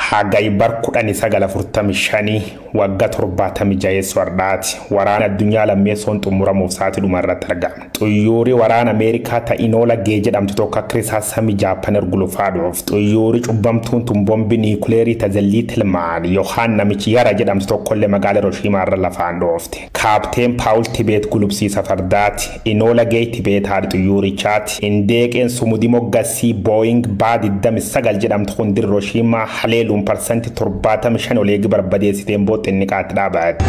Hagay bar 1945 waggaa 76 wardaati waraana addunyaa lammeessoon xumuramuuf sa'aatii dhuma irratti argama. Xuyyoorri waraana Ameerikaa ta Inoola Gee jedhamtu tokko akka risaa samii Jaappaan ergulufaa dhufu. Xuyyoorri cubbamtuun tun bombi niikuleerii ta Zellii Tilmaan yookaan namichi Yara jedhamtu tokkollee magaalaa Hirooshiimaa irra lafaan dhoofte. Kaapteen Paawul Tibeet gulubsiisa fardaati. Inoola Gee Tibeet haadha xuyyoorichaati. Indeeqeen sumudii moggassii Booying baa 29 jedhamtu kun dirra Hirooshiimaa haleeluun 75% oleegi barbadeessiteen booxxinni qaatti dhaabaate.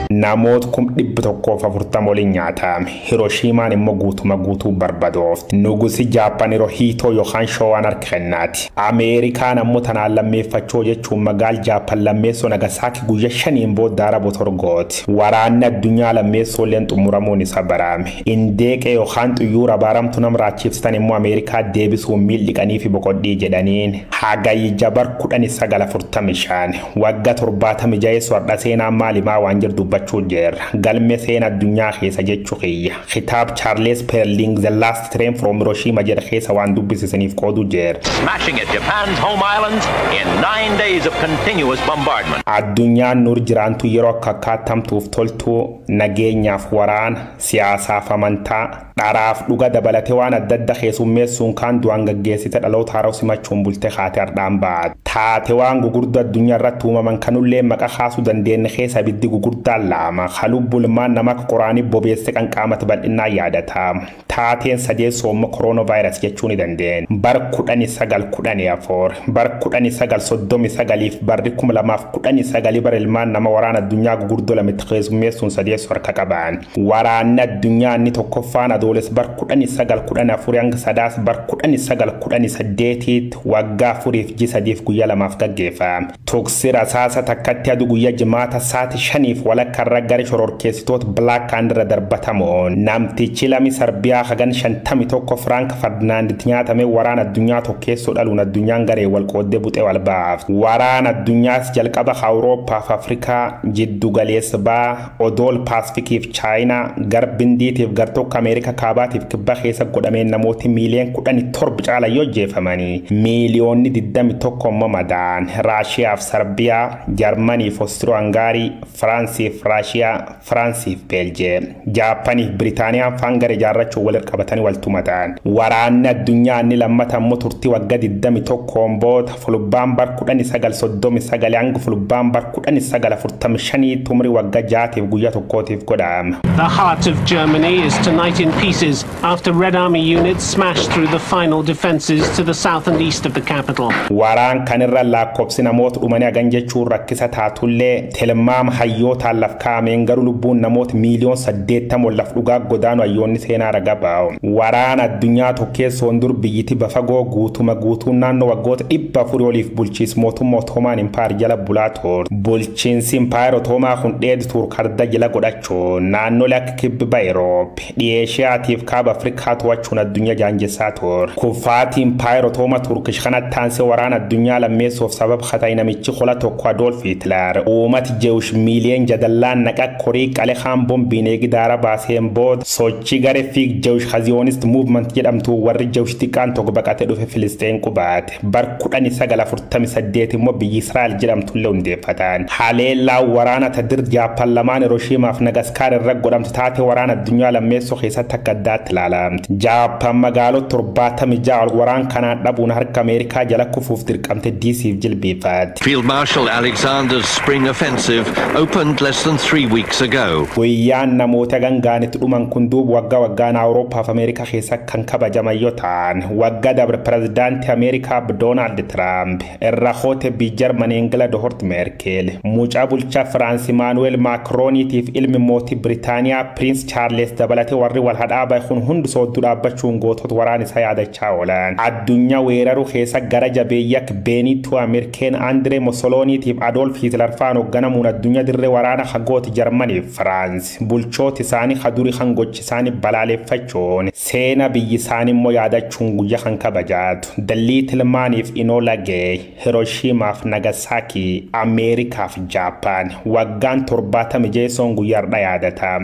Namoota 140,000 waliin nyaatame. Hirooshiimaan immoo guutuma guutuu barbadoofte. Nugusi Jaappaan Hirohiitoo yookaan Shoowaan harka kennaati. Ameerikaan ammoo tanaan lammeeffachoo jechuun magaal Jaappaan lammeessoo Nagasaaki guyyaa 5 booda Araba torgooti. Waraanni addunyaa lammeessoo illeen xumuramuun isa barame. Indeeqee yookaan xuyyoora abaaramtu nama raachifsitan immoo Ameerikaa deebisuun miil dhiqanii fi boqodhii jedhaniin. Hagayyi jabar 1945 waggaa 76 har'a seenaan maalimaa waan jiru dubbachuu jirra. Galme seenaa addunyaa keessa jechuu kiyya. Kitaab Charles Perling The Last Train from Hiroshima jedha keessa waan dubbisisaniif qoodu jira. Smashing at Japan's home islands in 9 days of continuous bombardment. Addunyaan nur jiraantu yeroo akka akkaattamtuuf toltuu nageenyaaf waraana, siyaasaaf amantaa, dharaaf dhuga dabalatee waan adda adda keessummeessuun kaan du'aan gaggeessite dhaloota haaraa simachuun bultee haate hardhaan baate. Taate waan gugurdaa addunyaa irratti uumaman kanullee maqaa kaasuu dandeenye keessa ibiddi gugurdaan lama. Halubbulmaan nama akka qoraanii bobeesse qanqaamata bal'inaan yaadatama. Taateen sadeessoo immoo kooroonavaayirasii jechuu ni dandeenya. Bar 1914, bar 1939 barri 2019 bara ilmaan nama waraana addunyaa gugurdoo lamatti keessummeessuun sadeessoo harka qaban. Waraanni addunyaa inni tokkoffaan adoolessa bar 1914 hanga sadaas bar 1918 waggaa 4 fi 3 guyyaa 2 gaggeeffame. Tuqsi rasaasa takkatti aduu guyyaa jimaata sa'aatii 5:30 irra gara shororkeessitoota Black Hand irra darbatamuun namtichi lami Sarbiyaa hagan 51 Frank Ferdinand nyaatame waraana addunyaa tokkeessoo dhaluun addunyaan garee wal qooddee buxee wal baaf. Waraana addunyaas jalqaba Awurooppaa fi Afrikaa jiddu galeessa baa odool Paasifikiif Chaayinaa garbindiitiif gartokko Ameerikaa kaabaatiif kibba keessa godhameen namooti miiliyoon 17 caala yoo ajjeefamanii miiliyoonni 21 immoo madaan. Raashiyaaf Sarbiyaa, Jarmaniif Oostiroo Hangaarii, Firaansiif Raashiyaa, Firaansiif Beeljeem, Jaappaniif Biritaaniyaan faan gara ijaarrachuun wal qabatanii wal tumatan. Waraanni addunyaa inni lammata immoo turtii waggaa 21 booda fulbaan bar 1939 hanga fulbaan bar 1945 tumri waggaa 6 guyyaa 1tiif godhama. The heart of Germany is tonight in pieces after Red Army units smashed through the final defences to the south and east of the capital. Waraan kanirra lakkoofsi namoota dhumanii hagan jechuun rakkisa taatullee tilmaama hayyootaan laf kaa'ameen garuu lubbuun namoota miiliyoon 80 laf dhugaa godaanu hayyoonni seenaa raga ba'u. Waraan addunyaa tokkeessoon dur biyyiti bafagoo guutuma guutuun naannoo waggoota 400 oliif bulchiis mootummaa Ottomaan Impaayar jala bulaa ture. Bulchiinsi Impaayar Ottomaa kun dheedu Turkarda jala godhachuun naannolee akka kibba Euroop, dhiyeeshiyaatiif kaaba Afrikaa to'achuun addunyaa jaanjessaa ture. Kufaatii Impaayar Ottomaa Turkish kanatti aansee waraana addunyaa lammeessuuf sababa hata'e namichi qola tokko Adolf Hitler. Uummati Jewish miiliyoon jadallaan naqa korii qale haan bombiin eegidaara baaseen booda sochii garee fiig Jewish Zionist Movement jedhamtu warri Jewish xiqqaan tokko baqatee dhufe Filisteen qubaate. Bar 1948 immoo biyyi Israa'el jedhamtu illee hundeeffatan. Haleellaa waraana tadir Jaappaan lamaan Hirooshiimaa fi Nagaskaar irra godhamtu taate waraana addunyaa lammeessoo keessatti akka addaatti ilaalamti. Jaappaan magaalota 76 ol waraan kanaan dhabuun harka Ameerikaa jala kufuuf dirqamte DCf jilbeeffatti. Field Marshal Alexander's spring offensive opened less than 3 weeks ago. Guyyaan namoota gangaanitti dhuman kun duuba waggaa waggaan Awurooppaa fi Ameerikaa keessa kan kabajaman yoo ta'an waggaa dabre pirezidaantii Ameerikaa Doonaald Tiraamp irra hoote biyya Jarmanii Ingila Dohort Meerkel mucaa bulchaa Firaansi Maanuweel Maakrooniitiif ilmi mootii Biriitaaniyaa Piriins Chaarles dabalatee warri wal hadhaa kun hundi soodduu dhaabbachuun gootota waraan isaa yaadachaa oolan. Addunyaa weeraruu keessa gara jabeeyyi akka Benito Ameerikeen Andree Mussoliniitiif Adolf Hitler faan hoogganamuun addunyaa dirree waraana hagooti Jarmaniif Firaans bulchooti isaanii hadurii hangochi isaanii balaaleffachuun seena biyyi isaanii immoo yaadachuun guyyaa kan kabajaatu. The Little Maniif Enola Gay, Hiroshimaaf Nagasaki, Ameerikaaf Jaapaan waggaan 70 jeesoon guyyaardha yaadata.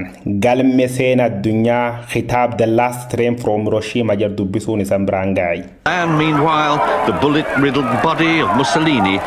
Galme seena addunyaa kitaab The Last Train from Hiroshima jedhu dubbisuun isan biraan ga'i. And meanwhile, the bullet-riddled body of Mussolini